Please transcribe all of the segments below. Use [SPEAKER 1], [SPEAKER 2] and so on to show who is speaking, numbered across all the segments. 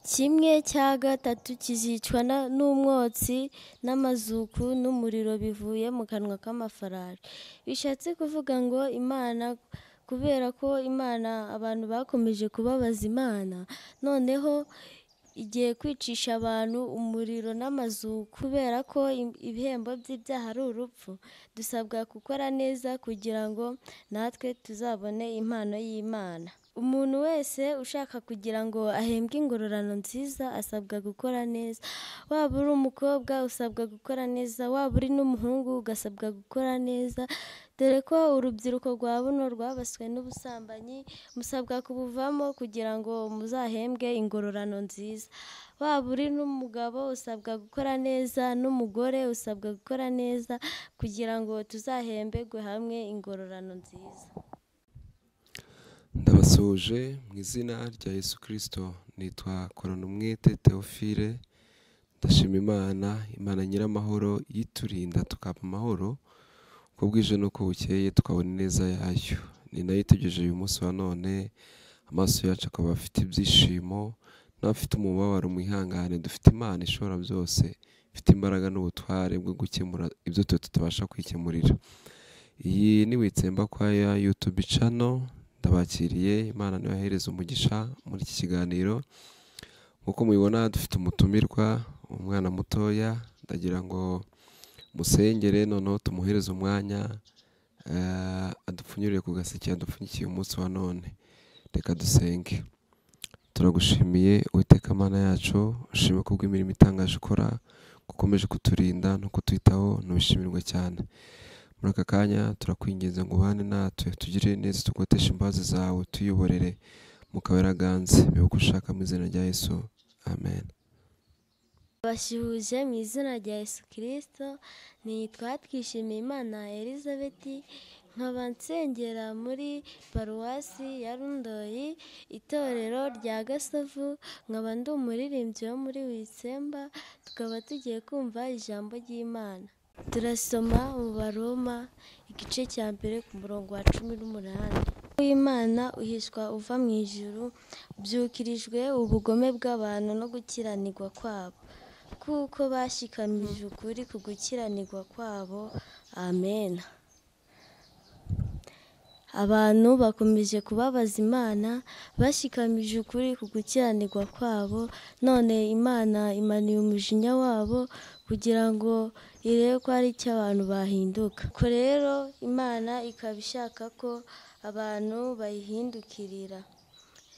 [SPEAKER 1] Kimwe cya gatatu kizicwa n'umwotsi n'amazuku n'umuriro bivuye mu kanwa k'amafarashi. Bishatse kuvuga ngo Imana, kubera ko Imana abantu bakomeje kubabaza Imana, noneho igiye kwicisha abantu umuriro n'amazuku. Kubera ko ibihembo by'ibyaha ari urupfu, dusabwa gukora neza kugira ngo natwe tuzabone impano y'Imana. Umuntu wese ushaka kugira ngo ahembwe ingororano nziza asabwa gukora neza. Waba uri umukobwa usabwa gukora neza, waba uri n'umuhungu ugasabwa gukora neza, dore ko urubyiruko rwa buno rwabaswe n'ubusambanyi, musabwa kubuvamo kugira ngo muzahembwe ingororano nziza. Waba uri n'umugabo usabwa gukora neza, n'umugore usabwa gukora neza kugira ngo tuzahemberwe hamwe ingororano nziza.
[SPEAKER 2] Ndabasuhuje mu izina rya Yesu Kristo, nitwa Koronumwete Theophile. Ndashima Imana, Imana nyiramahoro yiturinda tukaba amahoro uko bwije n'uko bukeye, tukabona ineza yayo. Ni nayo itugejeje uyu munsi wa none, amaso yacu akaba afite ibyishimo n'abafite umubabaro mwihangane. Dufite Imana ishobora byose, ifite imbaraga n'ubutware bwo gukemura ibyo twe tutabasha kwikemurira. Iyi ni Witsemba Choir YouTube channel. Ndabakiriye, Imana niyo yahereza umugisha muri iki kiganiro. Nk'uko mubibona dufite umutumirwa, umwana mutoya, ndagira ngo musengere noneho tumuhereze umwanya, adupfunyurire ku gaseke yadupfunyikiye umunsi wa none. Reka dusenge. Turagushimiye Uwiteka Mana yacu, ushime kubw'imirimo itangaje ukora, ukomeje kuturinda no kutwitaho, ntubishimirwe cyane. Muri aka kanya turakwinginze ngo ubane natwe, tugirire neza, tugoteshe imbabazi zawe, tuyoborere mu kaberaganze, bibuke ushaka mu izina rya Yesu, amen.
[SPEAKER 1] Bashuhuje mu izina rya Yesu Kristo, nitwa Twishimiye Imana Elizabeth, nkaba nsengera muri paruwasi ya Rundoyi, itorero rya Gasovu, nkaba ndi umuririmbyi wo muri Witsemba. Tukaba tugiye kumva ijambo ry'Imana. Turasoma mu Baroma igice cya mbere ku murongo wa 18. Uwimana uhishwa uva mu ijuru, byukirijwe ubugome bw'abantu no gukiranirwa kwabo, kuko bashikamije ukuri ku gukiranirwa kwabo. Amen. Abantu bakomeje kubabaza Imana, bashikamije ukuri ku gukiranirwa kwabo, none Imana imanuye umujinya wabo kugira ngo irebe ko hari icyo abantu bahinduka. Ko rero Imana ikaba ishaka ko abantu bayihindukirira.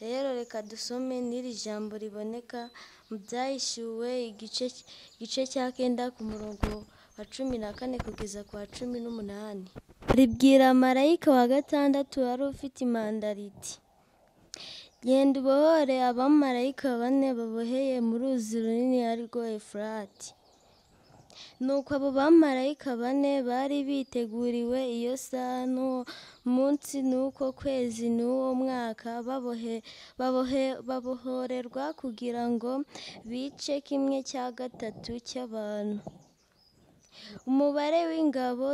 [SPEAKER 1] Rero reka dusome n'iri jambo riboneka mu Byahishuwe igice cya 9 ku murongo wa 14 kugeza ku wa 18. Ribwira marayika wa gatandatu wari ufite impanda riti: genda ubohore abamarayika bane baboheye mu ruzi runini arirwo Efurati. Nuko abo bamarayika bane bari biteguriwe iyo saha n'uwo munsi n'uko kwezi n'uwo mwaka, babohorerwa kugira ngo bice kimwe cya gatatu cy'abantu. Umubare w'ingabo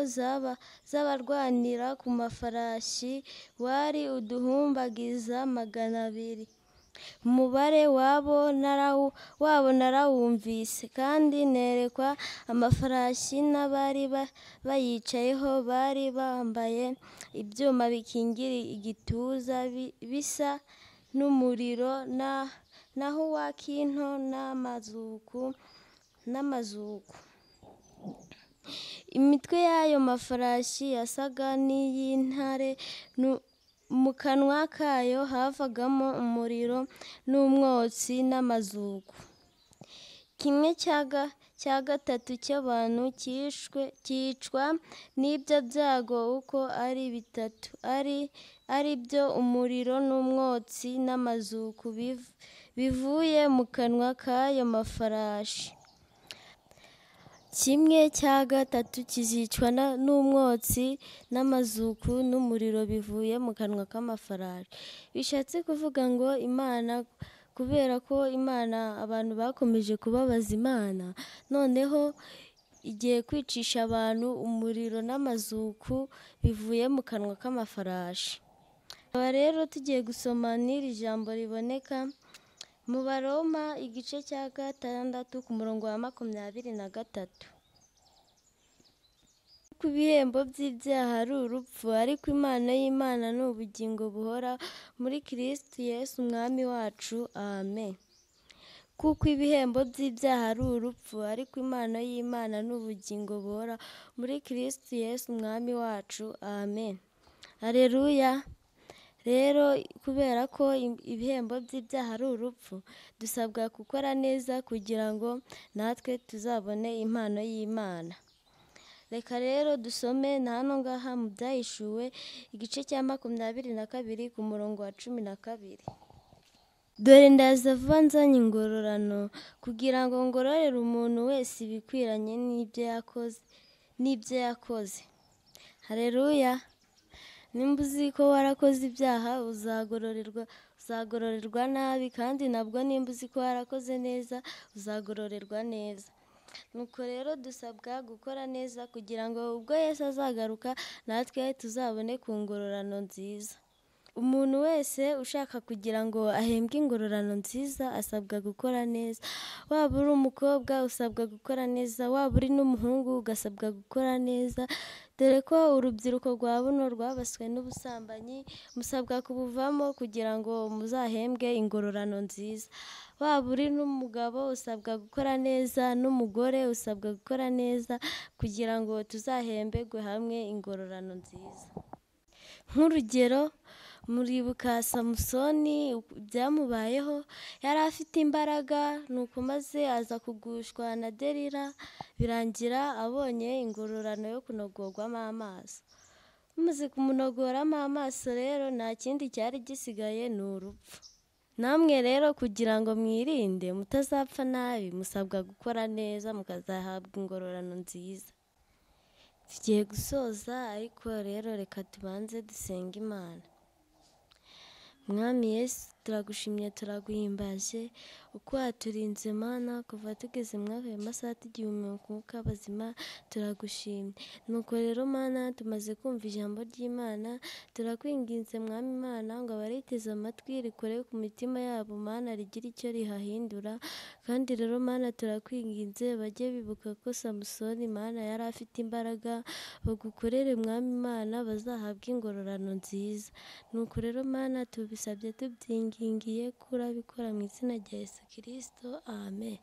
[SPEAKER 1] z'abarwanira ku mafarashi wari uduhumbagiza 200. Umubare wabo narawumvise, kandi nerekwa amafarashi n'abari bayicayeho bari bambaye ibyuma bikingira igituza bisa n'umuriro, naho uwakinto n'amazuku. Imitwe y'ayo mafarashi yasaga n'iy'intare, mu kanwa kayo havagamo umuriro n'umwotsi n'amazuku. Kimwe cya gatatu cy'abantu cyicwa n'ibyo byago uko ari bitatu, ari byo umuriro n'umwotsi n'amazuku bivuye mu kanwa k'ayo mafarashi. Kimwe cya gatatu kizicwa n'umwotsi n'amazuku n'umuriro bivuye mu kanwa k'amafarashi. Bishatse kuvuga ngo Imana, kubera ko Imana abantu bakomeje kubabaza Imana, noneho igiye kwicisha abantu umuriro n'amazuku bivuye mu kanwa k'amafarashi. Aba rero tugiye gusoma n'iri jambo riboneka Mu Baroma igice cya 6 ku murongo wa 23. Kuko ibihembo by'ibyaha ari urupfu, ariko impano y'Imana ni ubugingo buhora muri Kristo Yesu Umwami wacu. Amen. Kuko ibihembo by'ibyaha ari urupfu, ariko impano y'Imana ni ubugingo buhora muri Kristo Yesu Umwami wacu. Amen. Haleluya. Rero kubera ko ibihembo by'ibyaha ari urupfu, dusabwa gukora neza kugira ngo natwe tuzabone impano y'Imana. Reka rero dusome na hano ngaha mu Byahishuwe igice cya 22 ku murongo wa 12. Dore ndaza vuba nzanye ingororano, kugira ngo ngororere umuntu wese ibikwiranye n'ibyo yakoze. Haleluya. Nimba uzi ko warakoze ibyaha uzagororerwa nabi, kandi nabwo nimba uzi ko warakoze neza uzagororerwa neza. Nuko rero dusabwa gukora neza kugira ngo ubwo Yesu azagaruka natwe tuzabone ku ngororano nziza. Umuntu wese ushaka kugira ngo ahembwe ingororano nziza asabwa gukora neza. Waba uri umukobwa usabwa gukora neza, waba uri n'umuhungu ugasabwa gukora neza. Dore ko urubyiruko rwa buno rwabaswe n'ubusambanyi, musabwa kubuvamo kugira ngo muzahembwe ingororano nziza. Waba uri n'umugabo usabwa gukora neza, n'umugore usabwa gukora neza kugira ngo tuzahemberwe hamwe ingororano nziza. Nk'urugero, muribuka Samusoni byamubayeho, yari afite imbaraga, nuko maze aza kugushwa na Delila, birangira abonye ingororano yo kunogorwamo amaso. Bamaze kumunogoramo amaso rero nta kindi cyari gisigaye ni urupfu. Namwe rero kugira ngo mwirinde mutazapfa nabi, musabwa gukora neza mukazahabwa ingororano nziza. Tugiye gusoza, ariko rero reka tubanze dusenge Imana. Mwami Yesu, turagushimye, turaguhimbaje uko waturinze Mana kuva tugeze muri aya masaha tugihumeka umwuka w'abazima, turagushimye. Nuko rero Mana, tumaze kumva ijambo ry'Imana, turakwinginze Mwami Imana ngo abariteze amatwi rikore ku mitima yabo Mana, rigire icyo rihahindura. Kandi rero Mana turakwinginze bajye bibuka ko Samusoni Mana yari afite imbaraga, bagukorere Mwami Imana bazahabwe ingororano nziza. Nuko rero Mana tubisabye tubyingingiye ko urabikora mu izina rya Yesu Kristo. Amen.